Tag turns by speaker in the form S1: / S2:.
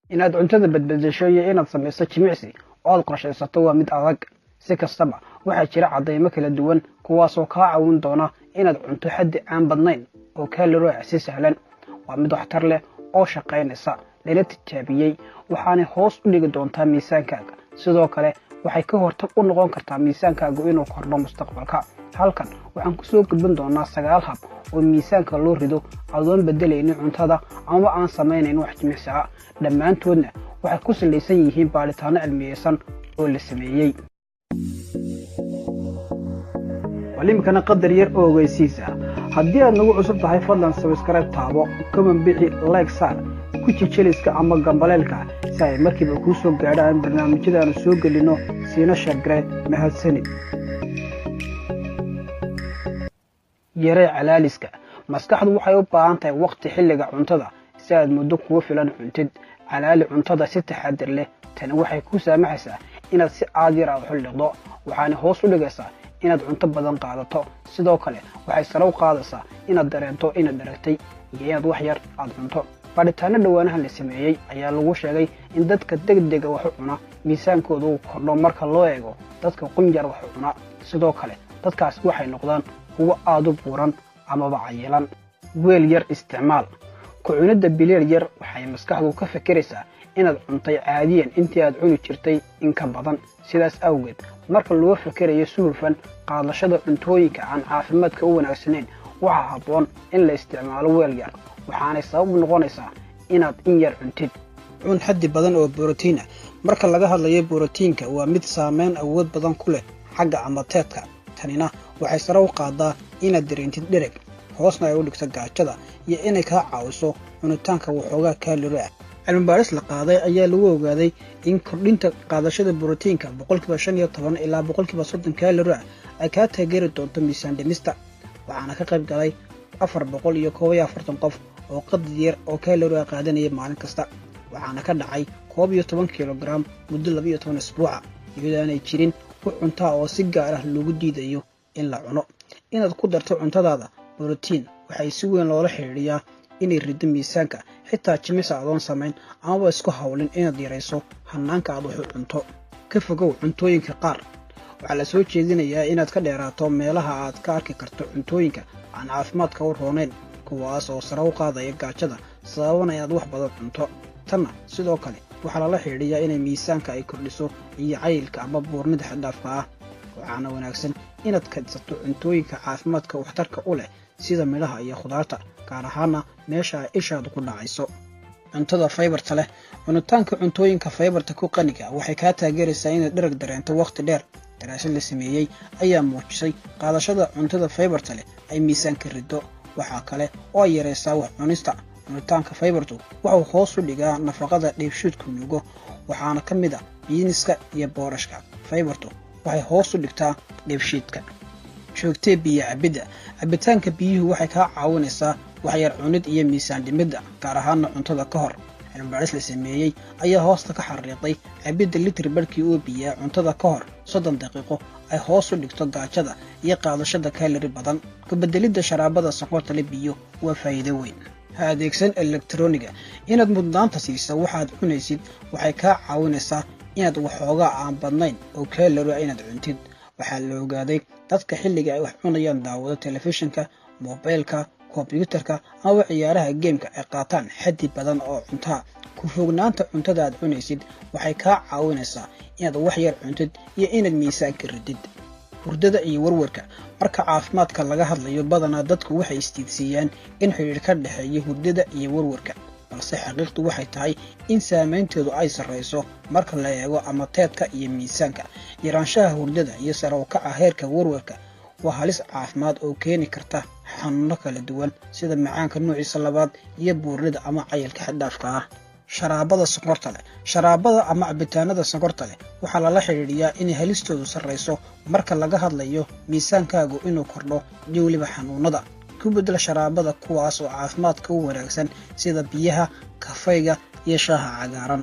S1: Inaad cuntada badbedesho iyo inaad samayso jimicsi oo aad qorshaysato waa mid adag. Si kastaba, waxaa jira caddaymo kala duwan kuwaasoo kaa caawin doona inaad cunto xaddi aan badnayn oo kaalori ah si sahlan. Waa mid waxtar leh oo shaqaynaysa, lana tijaabiyey, waxaanay hoos u dhigi doontaa miisaankaaga. Sidoo kale waxay ka hortag u noqon kartaa miisaankaagu inuu kordho mustaqbalka. Halkan waxaan kusoo gudbin doonaa 9 hab oo miisaanka loo rido adoon bedelaynin cuntada amaba aan samaynayn wax jimicsi ah. Dhammaantoodna waxay ku salaysan yihiin baadhitaano cilmiyeysan oo la sameeyey. Walimkana qadar yar oo ogeysiis ah: haddii aad nagu cusub tahay, fadlan subscribe taabo, comment bixi, like saar, ku jijeliska ama gambaleelka si ay markiiba kuu soo gaadhaan barnaamijyada aanu soo gelinno, siina share garee. Mahadsanid. Yaree calaaliska. Maskaxdu waxay u baahan tahay waqti xilliga cuntada si aad muddo kugu filan cuntid. Calaali cuntada si taxadir leh. Tani waxay kuu saamaxaysaa inaad si aad yar aad xulliqdo, waxaana hoos u dhigaysaa inaad cunto badan qaadato. Sidoo kale waxay sare u qaadaysaa inaad dareento inaad dharagtay iyo inaad wax yar aad cunto. Baadhitaano dhowaanahan la sameeyey ayaa lagu sheegay in dadka degdega wax u cuna miisaankooda uu kordho marka loo eego dadka qunyar wax u cuna. Sidoo kale dadkaasi waxay noqdaan kuwo aad u buuran amaba cayilan. Weel yar isticmaal. Ku cunidda bileer yar waxay maskaxdu ka fikiraysaa inaad cuntay caadiyan intii aad cuni jirtay in ka badan. Sidaas awgeed, marka loo fikirayo si hufan qaadashada cuntooyinka aan caafimaadka u wanaagsanayn, waxaa habboon in la isticmaalo weel yar, waxaanay sabab u noqonaysaa inaad in yar cuntid. Cun xaddi badan oo borotiin ah. Marka laga hadlayo borotiinka, waa mid saameyn awood badan ku leh xagga amateedka. Tanina waxay sare u qaadaa inaad dareentid dhereg, hoosna ay u dhigto gaajada iyo inay kaa caawiso cunitaanka waxoogaa kaalori ah. Cilmibaaris la qaaday ayaa lagu ogaaday in kordhinta qaadashada borotiinka 15% ilaa 30% kaalori ah ay kaa taageeri doonto miisaan dhimista. Waxaana ka qayb galay 441 qof oo qadar yar oo kaalori ah qaadanaya maalin kasta, waxaana ka dhacay 11 kilogaram muddo 12 isbuuca, iyadoo aanay jirin wax cuntaa oo si gaar ah loogu diidayo in la cuno. Inaad ku darto cuntadaada borotiin waxay si weyn loola xidhiidhiyaa inay riddo miisaanka, xitaa jimicsi adoon samayn amaba isku hawlin inaad yarayso hanaanka aad wax u cunto. Ka fogow cuntooyinka qaar. Waxaa la soo jeedinayaa inaad ka dheeraato meelaha aad ka arki karto cuntooyinka aan caafimaadka u roonayn, kuwaas oo sare u qaadaya gaajada, sababana inaad wax badan cunto. Tanna sidoo kale waxaa lala xidhiidhiyaa inay miisaanka ay kordhiso iyo cayilka ama buurnida xaddhaafka ah. Waxaana wanaagsan inaad kaydsato cuntooyinka caafimaadka waxtarka u leh sida midhaha iyo khudaarta, gaar ahaana meesha ay ishaadu ku dhacayso. Cuntada faybarta leh. Cunitaanka cuntooyinka faybarta ku qaniga waxay kaa taageeraysaa inaad dherag dareento wakhti dheer. Daraasad la sameeyey ayaa muujisay qaadashada cuntada faybarta leh ay miisaanka riddo. Waxaa kale oo ay yaraysaa wax cunista. Cunitaanka faybartu wuxuu hoos u dhigaa nafaqada dheefshiidku nuugo, waxaana ka mid ah biiniska iyo boorashka. Faybartu waxay hoos u dhigtaa dheefshiidka. Joogtee biyo cabidda. Cabitaanka biyuhu waxay kaa caawinaysaa waxyar cunid iyo miisaan dhimidda, gaar ahaana cuntada ka hor. Cilmibaaris la sameeyey ayaa hoosta ka xariiqday cabidda litir barhkii oo biyaa cuntada ka hor 30 daqiiqo ay hoos u dhigto gaajada iyo qaadashada kaalori badan. Ku bedelidda sharaabada sonkorta le biyo waa faa'iido weyn. Ha adeegsan elektroniga. Inaad mudnaanta siisa waxaad cunaysid waxay kaa caawinaysaa inaad waxoogaa aan badnayn oo kaalori ah inaad cuntid. Waxaa la ogaaday dadka xilliga ay wax cunayaan daawado telefishinka, moobeylka, kombyuutarka amaba ciyaaraha geemka ay qaataan xaddi badan oo cuntaa. Ku foognaanta cuntada aad cunaysid waxay kaa caawinaysaa inaad wax yar cuntid iyo inaad miisaanka ridid. Hurdada iyo warwarka. Marka caafimaadka laga hadlayo, badanaa dadku waxay istiidsiiyaan in xidhiidh ka dhexeeya hurdada iyo warwarka, balse xaqiiqdu waxay tahay in saameynteedu ay sarreyso marka la eego amateedka iyo miisaanka. Yaraanshaha hurdada iyo sare u kaca heerka warwarka waa halis caafimaad oo keeni karta xanuuno kala duwan sida macaanka nuuciisa labaad iyo buurnida ama cayilka xaddhaafka ah. Sharaabada sonkorta leh. Sharaabada ama cabitaanada sonkorta leh waxaa lala xidhiidhiyaa inay halistoodu sarreyso marka laga hadlayo miisaankaagu inuu kordho iyo weliba xanuunada. Ku bedel sharaabada kuwaas oo caafimaadka u wanaagsan sida biyaha, kafayga iyo shaaha cagaaran.